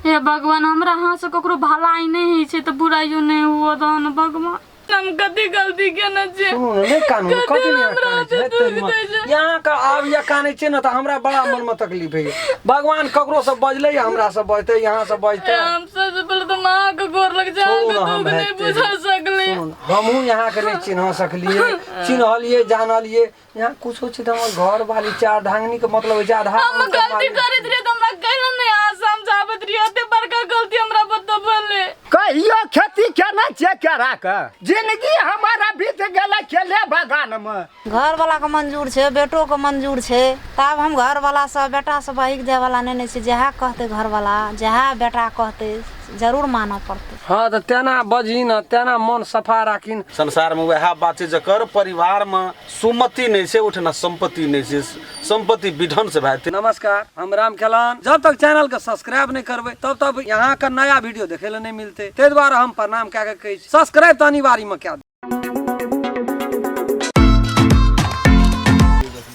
हे भगवान, हमरा हाथ से ककरो भलाई नहि होइ छै तऽ बुराइयो नहि हुअ दहन भगवान। हम कथी गलती केने छियै? सुनू ने, नहि कानू ने, कथी कथी नहि हमरा कानै छै, से हेतै दुख मन। दै छै? यहाँ के आब या कानै छै ने तऽ हमरा बड़ा मनमे तकलीफ होइए। भगवान ककरो से बजलै या हमरा से बजतै, यहाँ से बजतै। हम सबसे पहिले तऽ माँ के गोर लग जाए, छोड़ू ने, हम दुख नहि हेतै। बुझा सकली। सुनू ने, हमहूँ यहाँके नहि चिन्ह सकलियै, चिन्हलियै जानलियै यहाँ कुछो छै तऽ हमर घर वाली चार धांगनी के मतलब होइ छै आधा हम हुनकर गलती मालिक। करैत रहियै तऽ हमरा कैला नहि अहाँ समझाबैत रहियै? एते बड़का गलती हमरा बतबले। कहियो खेती केने छियै केरा के? जिंदगी हमारा बीत गेलै केले बगान मे। घरवला के मंजूर छै, बेटो के मंजूर छै, तऽ आब हम घरवला सँ बेटा सँ बहिक जाय वाला नहि ने छी। जएह कहतै घरवला, जएह बेटा कहतै, जरूर मानऽ पड़तै। हँ तऽ तेना बजही ने, तेना मन सफा राखिन। संसारमे वएह बात छै, जकर परिवारमे सुमति नहि छै ओहिठिना सम्पत्ति नहि छै, सम्पत्ति विध्वंस भए जेतै। नमस्कार, हम राम खेलान। जब तक चैनल के सब्सक्राइब नहीं करबै तब तक यहाँ के नया वीडियो देखे ले नहीं मिलते, ताहि दुआरे हम प्रणाम कए के कहै छी, सब्सक्राइब तऽ अनिवार्य में कए दियौ।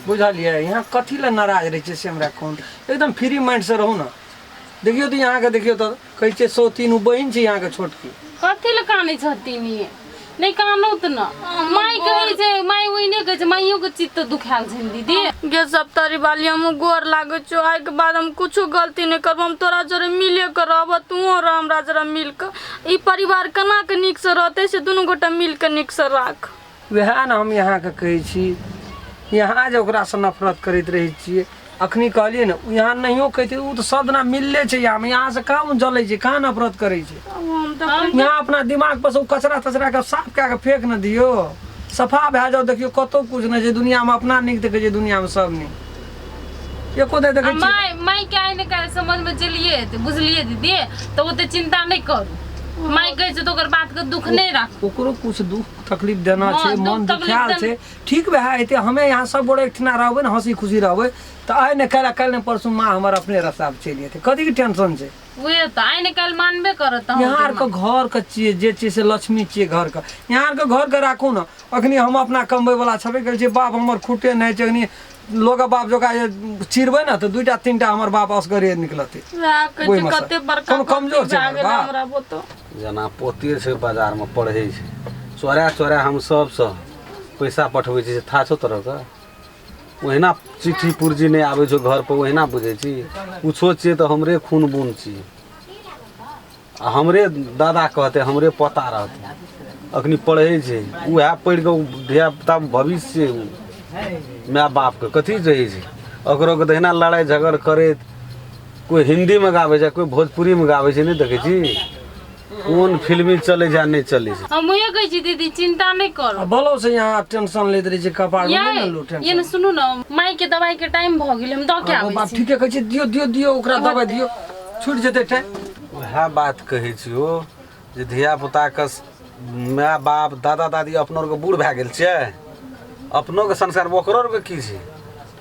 बुझलियै यहाँ कथी लए नाराज रहै छै से हमरा कोन, एकदम फ्री माइंड से रहू ने। देखियौ तऽ यहाँके देखियौ तऽ कहै छै सौ तीन ओ बहिन छै यहाँके छोटकी। कथी लए कानै छथिन ई? नहि कानू तऽ न माय कहै छै, माय ओहिने कहै छै, माइयो के चित्त दुखायल छनि दीदी। गे सब तारी वाली, हम गोर लागै छौ, आइके बाद हम कुछो गलती नहि करबो। हम तोरा जरे मिले के रहबो, तूहो रह हमरा जरे मिल के। ई परिवार केना के नीक से रहतै से दुनू गोटा मिल के नीक से राख। वएह ने हम यहाँके कहै छी, यहाँ जे ओकरासँ नफरत करैत रहै छियै। अखनी कहलियै ने, ओ यहाँ नहियो कहितै, ओ तऽ सब दिना मिलले छै यहाँमे, यहाँसँ कहाँ ओ जलै छै, कहाँ नफरत करै छै? यहाँ अपना दिमाग पर से ओ कचरा तचराके साफ कए कऽ फेक ने दियौ, सफा भए जाउ। देखियौ कतहु किछु नहि छै दुनिआँमे, अपना नीक देखै छै दुनिआँमे सब नीक, एको देर देखै छियै। माय माय के आइ ने काल्हि समझमे चलिए एतै, बुझलियै दीदी? तऽ ओते चिंता नहि करू। माय कहै छै तऽ ओकर बातके दुख नहि राखू। ओकरो कुछ दुख तकलीफ देना हँ, छै, दुख मन तकलीफ दुखायल छै, ठीक भए जेतै। हमे यहाँ सब गोटे एकठिना रहबै ने, हँसी खुशी रहबै तऽ आइ ने काल्हि, काल्हि ने परसू माँ हमर अपने रस्ता पर चलि जेतै। कथीके टेंशन छै? उहे तऽ आइ ने काल्हि मानबे करत अहूँके यहाँ आरके माँ। घरके छियै जे छियै से लक्ष्मी छियै घरके, यहाँ आरके घरके राखू ने। अखनी हम अपना कमबैवला छेबे करै छियै, बाप हमर खुटे नहि छै। अखनी लोक बाप जकाँ जे चिरबै ने तऽ दूटा तीनटा हमर बाप असगरे निकलतै। वएह कहै छै ओहिमे सँ। कते बड़का कोनो कमजोर गलती छै भए हमर गेल बाप? हमरा बोतो। जेना पोते छै बाजारमे पढ़ै छै, चोरा चोरा हम सबसँ पैसा पठबै छी से था छौ तोरा? ओहिना चिट्ठी पुर्जी नहि आबै छौ घर पर, ओहिना बुझै छी कुछो छियै तऽ हमरे खून बुन छी आ हमरे दादा कहतै, हमरे पोता रहतै। अखनी पढ़ै छै, उएह पढ़ि कऽ धियापुता भविष्य छै। ओ माय बापके कथी रहै छै? ओकरो के तहिना लड़ाइ झगड़ करैत कोइ हिन्दीमे गाबै छै, कोइ भोजपुरीमे गाबै छै। नहि देखै छी कोन फिल्मी चलै छै आ नहि चलै छै। हम उहे कहै छी दीदी, चिंता नहि करू। आ बोलो से यहाँ टेंशन लैत रहै छै कपार में, नहि ने लू ये ने टेंशन। सुनू ने, माय के दवाई के टाइम भऽ गेल, हम दऽ के ओ आबै बाप छी। ठीके कहै छै, दियौ दियौ दियौ, ओकरा दबाइ दियौ, छूटि जेतै टाइम। उएह बात कहै छियौ जे धियापुताके माय बाप दादा दादी अपनो आरके बूढ़ भए गेल छियै, अपनोके संस्कार ओकरो आरके की छै?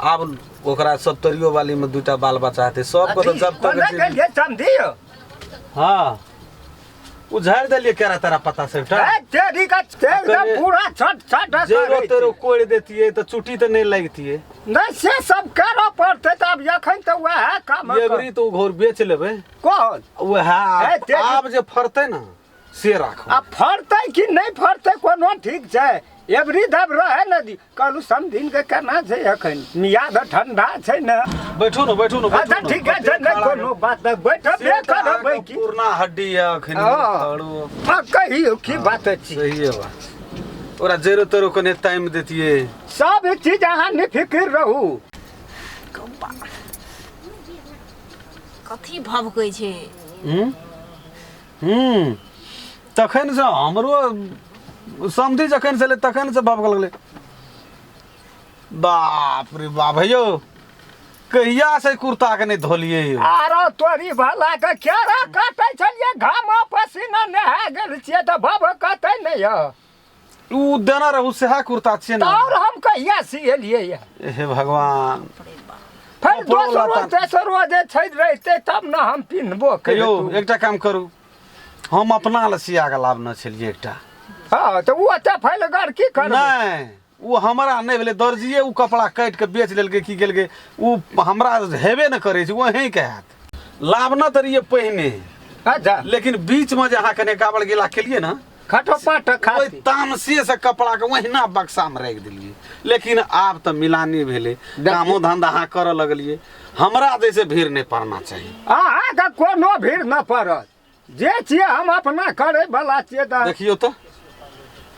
आब ओकरा सप्तरियो वालीमे दूटा बाल बच्चा हेतै सबके तऽ जब तक कोना गेलियै समझी यौ? हँ, ओ झाड़ि देलियै केरा तेरा पत्ता सबटा। ए, तेरी का एकदम पूरा छट छट जेरो करै तेरो छै। कोड़ि देतियै तऽ चुटी तऽ नहि लागितियै। नहि, से सब करऽ पड़तै तऽ आब एखन तऽ वएह काम एबरी तऽ ओ घौर बेच लेबै। कोन? वएह। ए, तेरी- आब जे फड़तै ने से राखू। आ फड़तै कि नहि फड़तै कोनो ठीक छै? एबरी दब रहै ने दी। कहलू समधिन के केना छै एखन? मियाद ठंडा छै ने। बैठू ने, बैठू ने, बैठू अच्छा ने। ठीक छै, नहि कोनो बात नहि, बैठबे से तऽ करबै अहाँके की। पुरना हड्डी यऽ एखन। हँ। खड़ो। हँ, कहियौ की बात अछि? सहिए बात, ओकरा जड़ो तड़ो कने टाइम देतियै। सब चीज अहाँ निफिकिर रहू। कथी भभकै छै? हूँ हूँ तखन से हमरो समधि जखन से एलै तखन से भभकऽ लगलै। बाप रे बाप, हे यौ, कहिया से कुर्ता के नहि धोलियै यौ? आरो तोरी भला के केरा काटै छलियै, घाम पसीना नहा गेल छियै तऽ भभ कतै नहि यऽ। उ देना रहू सेहा कुर्ता छियै ने। आओर हम कहिया सिएलियै यऽ? हे भगवान। फेर कपड़ो दोसरो लत्ता- तेसरो जे छै रहितै तब ने हम पिन्हबो कहियौ। करितहुँ। एकटा काम करू, हम अपना लए सिया कऽ लाबने छलियै एकटा। हँ तऽ ओ ओते फैलगर की करबै? नहि, ओ हमरा नहि भेलै, दर्जिए ओ कपड़ा काटि कऽ बेच लेलकै की केलकै, ओ हमरा हेबे नहि करै छै, ओ अहीँके हैत। लाभ न तऽ रहियै पहिने। अच्छा। लेकिन बीच में जे अहाँ कने गाबड़ गिला केलियै ने, खटोपट ओहि खाती तामसे से कपड़ा के ओहिना बक्सा में राखि देलियै। लेकिन आब तऽ मिलानी भेलै, कामो धंधा अहाँ करऽ लगलियै, हमरा जैसे भीड़ नहि पड़ना चाही। अहाँके कोनो भीड़ न पड़त, जे छियै हम अपना करै वाला छियै तऽ। देखियौ तऽ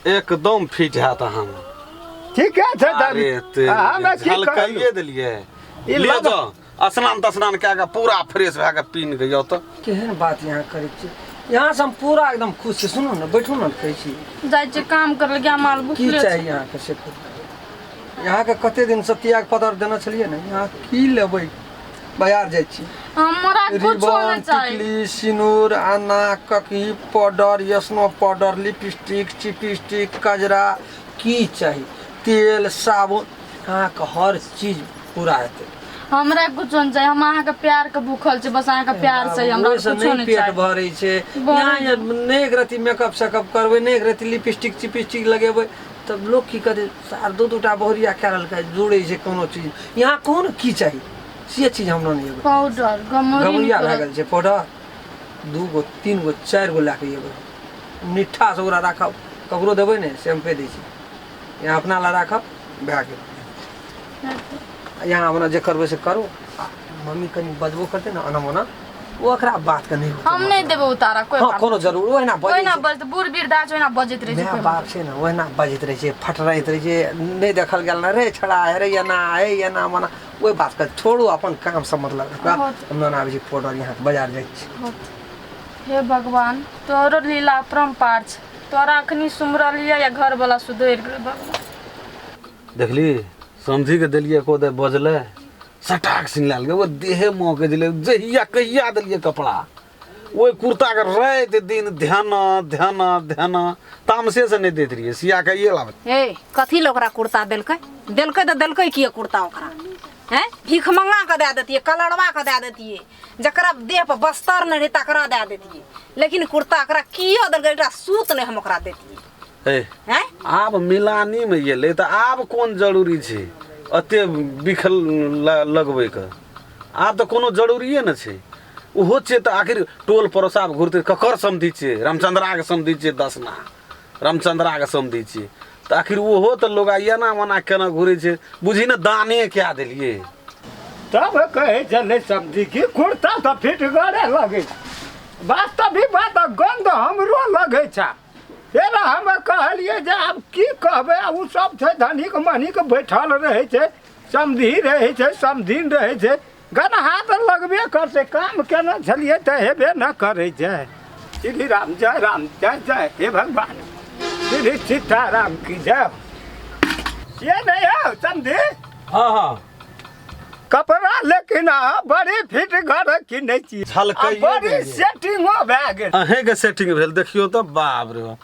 एकदम फिट हैत अहाँमे। ठीके छै तऽ। अरे ते अहाँमे की झलकाइए कहलहुँ? देलियै। ई लिअ लब- जाउ, स्नान तस्नान कए कऽ पूरा फ्रेश भए कऽ पीन कऽ जाउ तऽ। केहन बात यहाँ करै छी, यहाँ से हम पूरा एकदम खुश छी। सुनू ने, बैठू ने, कहै छी। जाइ छियै काम करे लए, माल की भुखले छै। चाही अहाँके से कहू। यहाँके कते दिनसँ त्याग पत्र देने छलियै ने, यहाँ की लेबै? बाजार जाइ छी। हमरा कुछो रिबन नहि चाही। टिकली सिनूर आना ककी पाउडर यसनो पाउडर लिपस्टिक चिपस्टिक कजरा की चाही, तेल साबुन, अहाँके हर चीज पूरा हेतै। हमरा कुछो नहि चाही, हम अहाँके प्यार के भूखल छी, बस अहाँके प्यार चाही हमरा, ओहिसँ कुछो नहि नहि पेट चाही। भरै छै। भरै। यहाँ जे नहि एक रत्ती मेकअप सेकअप करबै, नहि एक रत्ती लिपस्टिक चिपस्टिक लगेबै तब लोक की कहतै? सार दू दूटा बहुरिया कए लेलकै, जुड़ै छै कोनो चीज। यहाँ कोन की चाही से चीज हमरा नहि एबै। पाउडर गमौरी गमौरिया भए गेल छै। पाउडर 2 गो 3 गो 4 गो लए कऽ एबै, निट्ठासँ ओकरा राखब, ककरो देबै नहि, से हम कहि दै छी। यहाँ अपना लए राखब, भए गेल। यहाँ अपना जे करबै से करू। आ मम्मी कनि बजबो करतै ने ओना ओना, ओकरा बातके नहि होतै। हम नहि देबै उतारा कोई हँ बात। कोनो जरूर ओहिना बजै ओहिना छै। बजतै, बूढ़ वृद्धा छै, ओहिना बजैत रहै छै। माय कोइ बाप छै ने, ओहिना बजैत रहै छै, फटराइत रहै छै, नहि देखल गेल ने रे छड़ा हे रे एना हे एना मना, ओहि बातके छोड़ू, अपन कामसँ मतलब राखू। हँ। हम ने आबै छी पाउडर, यहाँ बाजार जाइ छी। होत। हे भगवान, तोरो लीला अपरम्पार छै, तोरा अखनी सुमरलियै या घर वाला सुधरि गेलै भगवान। देखली समझी के देलियै एको दे बजलै सटाक सिन लए लेलकै। ओ देहे महकै छलै जहिया कहिया देलियै कपड़ा, ओहि कुर्ताके राति दिन ध्यान ध्यान ध्यान तामसे से नहि दैत रहियै, सिया के ये लाबै। हे कथी लए ओकरा कुर्ता देलकै? देलकै तऽ देलकै किए कुर्ता ओकरा? हैं, भीख मंगा कऽ दए दैतियै, कलरवा कऽ दए दैतियै, जकरा देह पर बस्तर नहि रहै तकरा दए दैतियै, लेकिन कुर्ता ओकरा किए देलकै? एकटा सूत नहि हम ओकरा दैतियै। हे हैं, आब मिलानीमे एलै तऽ आब कोन जरूरी छै एते बिखल लगबैके? आब तऽ कोनो जरूरिए ने छै। ओहो छै तऽ आखिर टोल पड़ोस आब घुरतै ककर समधि छियै? रामचन्द्राके समधि छियै, दसना रामचन्द्राके समधि छियै, तऽ आखिर ओहो तऽ लोग एना ओना केना घुरै छै, बुझी ने दाने कए देलियै। तब कहै छलै समझी कि कुर्ता तऽ फिटगरे लगै छै, वास्तविक बात गन्ध हमरो लगै छै। फेर हम कहलियै जे आब की कहबै, ओ सब छै धनिक मनिक बैठल रहै छै, समधी रहै छै, समधिन रहै छै, गन्हा तऽ लगबे करतै। काम केने छलियै तऽ हेबे न करै छै। श्री राम जय राम जय जय हे भगवान श्री सीताराम की जय हो। से नहीं हो समधी? हँ हँ। कपड़ा लेकिन अहाँ बड़ी फिट घर किनै छी। झलकैये आ बड़ी देलियै। सेटिंगो भए गेल। अहेंके सेटिंग भेल, देखियौ तऽ बाप रे बाप,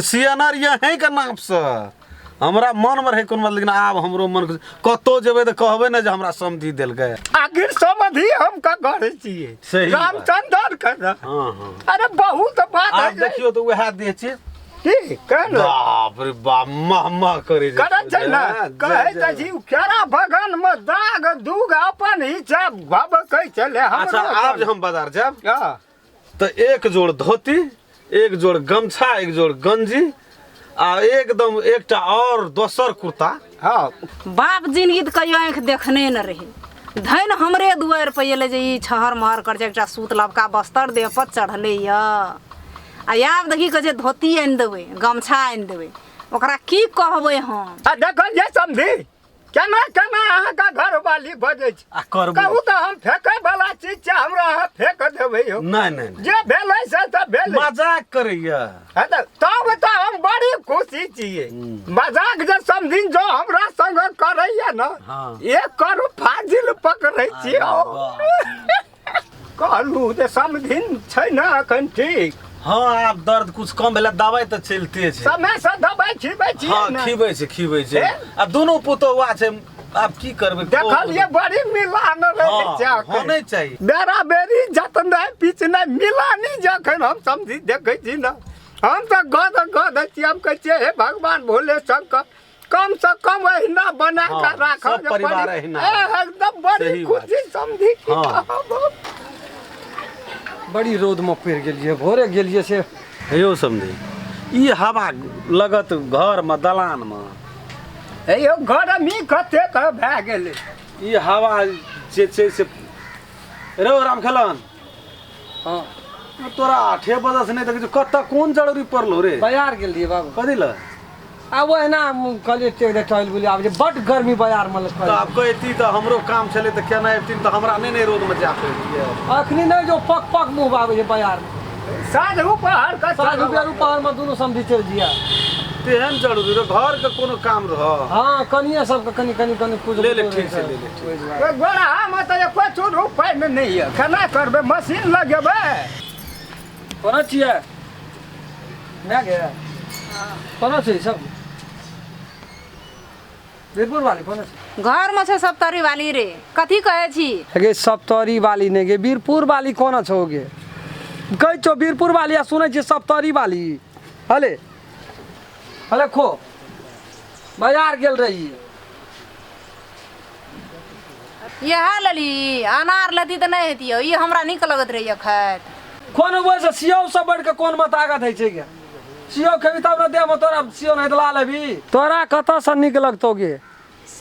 सियाना रहियै अहेंके नापसँ, हमरा मनमे रहै कोनो बात, लेकिन आब हमरो मन कतहु जेबै तऽ कहबै ने जे हमरा समधि देलकै। आखिर समधि हम ककर छियै? सही बात। रामचंद्र के ने। हँ हँ। अरे बहुत बात आब है जे- देखियौ तऽ उएह देह छै। की कहलहुँ? बाप रे बाप, मह मह करै छै। करै छै ने। कहै तऽ छी केरा बगान मे दाग दूग अपन हिसाब भबकै छलै अच्छा हमरो। आब जे हम बाजार जायब हँ। तऽ एक जोड़ धोती, एक जोड़ गमछा, एक जोड़ गंजी आ एकदम एकटा और दोसर कुर्ता। हँ। बाप जिनगी तऽ कहियो आँखि देखने ने रहे, धनि हमरे दुआरि पर एलै जे ई छहर महर कर छै, एकटा सूत लबका बस्तर देह पर चढ़लै यऽ, आ आब देखी कहै छै धोती आनि देबै, गमछा आनि देबै, ओकरा की कहबै हम? आ देखलियै समधी केना केना अहाँके घरवाली बजै छै? आ करबै। कहू तऽ हम फेकै वाला चीज छै, हमरा अहाँ फेक देबै यौ? नहि नहि नहि। जे भेलै से तऽ भेलै। मजाक करैया। हँ तऽ तब तऽ हम बड़ी खुशी छियै। मजाक जे समधिन जो हमरा संग करैया ने, हँ। एक करू फाजिल पकड़ै छी। कहलहुँ जे समधिन छै ने एखन ठीक? हँ, आब दर्द कुछ कम भेलै, दवाइ तऽ चलिते छै। समय से दबाइ खिबै छियै हँ ने? खिबै छै, खिबै छै। हे? आ दुनू पुतौआ छै, आब की करबै? देखलियै बड़ी मिलान रहै छै। हँ, एखन। होने चाही। बेरा बेरी जतनाइ पिचनाइ मिलानी जखन हम समझी देखै छी ने, हम तऽ गद गद छी। हम कहै छियै हे भगवान भोले शंकर, कम से कम अहिना बना कऽ हँ, राखब सब जे परिवार बड़ी- अहिना। ए, एकदम बड़ी सही बात। खुशी समझी की हँ। कहब। बड़ी रौदमे पड़ि गेलियै, भोरे गेलियै से। हेयौ समझी, ई हवा लगत घरमे दलानमे। हे यौ, गरमी कतेक भए गेलै। ई हवा जे छै से रे राम खेलन। हँ। तोरा 8 बजे से नहि देखै छियौ, कतऽ कोन जरूरी पड़लो रे? बाजार गेल रहियै बाबू। कथी लए? आ ओहिना कहलियै टेक दे टहल बुलि आबै छै, बड्ड गर्मी बाजारमे। तऽ आब कहिती तऽ हमरो काम छलै तऽ केना अबिती? तऽ हमरा नहि ने रौदमे जाय पड़ितियै। अखनी नहि जो पक पक मुँह आबै छै बाजारमे। साँझ पहर कऽ। साँझ बेरू पहरमे दुनू समझी चलि जिया। तेहन जरूरी रह घरके कोनो काम रह? हँ, कनिये सबके कनि कनि कनि कुछ। ले ले, ठीक छै, ले ले, ठीक। गोड़ामे तऽ एको रुपैआ नहि यऽ, केना करबै? मशीन लगेबै। कोना छियै माय गे? कोना छै सब वीरपुर वाली, कोना छै? घरमे छै सब तरी वाली रे, कथी कहै छी? गे सप्तरी वाली नहि गे, वीरपुर वाली कोना छौ गे? कहै छौ वीरपुर वाली आ सुनै छियै सप्तरी वाली। हले हले खो, बाजार गेल रही। इएह लेली, अनार लेती तऽ नहि हेतियौ। ई हमरा नीक लगैत रहैए खाइत। कोन ओहिसँ सियौ सब बढ़ि कऽ कोनमे ताकत होइ छै गे? सियौ खेबी तब ने देहमे तोरा सियौ नहि ला लेबी। तोरा कतऽसँ नीक लगतौ गे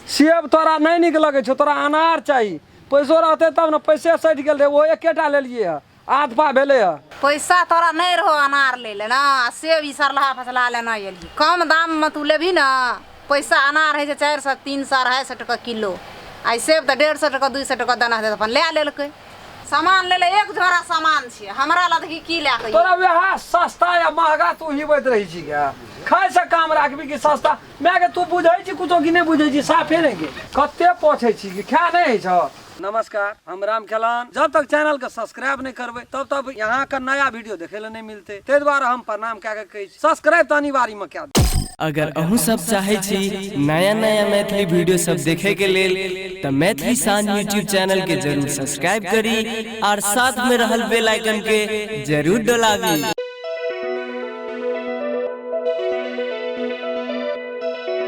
सेब? तोरा नहि नीक लगै छौ, तोरा अनार चाही। पैसो रहतै तब ने, पैसे सठि गेल रहै, ओ एकेटा लेलियै हँ, आध पा भेलै हँ। पैसा तोरा नहि रहो अनार लै ले ने, आ सेब ई सरलहा फसला लेना एलही। कम दाममे तू लेबही ने पैसा। अनार होइ छै 400, 300, 250 टका किलो, आ ई सेब तऽ 150 टका, 200 टका देना हेतै तऽ अपन लए लेलकै। सामान ले ले, एक झोरा सामान छै हमरा लए, देखी की लए कऽ। तोरा वएह सस्ता या महगा तू हिबैत रहै छी गे। खाय से काम राखबी कि सस्ता माय के तू बुझै छी कुछो कि नहि बुझै छी? साफे नहि गे, कते पोछै छी कि खा नहि होइ छौ। नमस्कार, हम राम खेलान। जब तक चैनल के सब्सक्राइब नहीं करबै तब तक यहाँ का नया वीडियो देखे ला नहीं मिलते, ताहि दुआरे हम प्रणाम कए के कहै छी, सब्सक्राइब तऽ अनिवार्य में कए दियौ। अगर अहूँ सब चाहै छी नया नया मैथिली वीडियो सब देखे के लेल तऽ मैथिली शान यूट्यूब चैनल के जरूर सब्सक्राइब करी और साथ में रहल बेल आइकन के जरूर डोलाबी।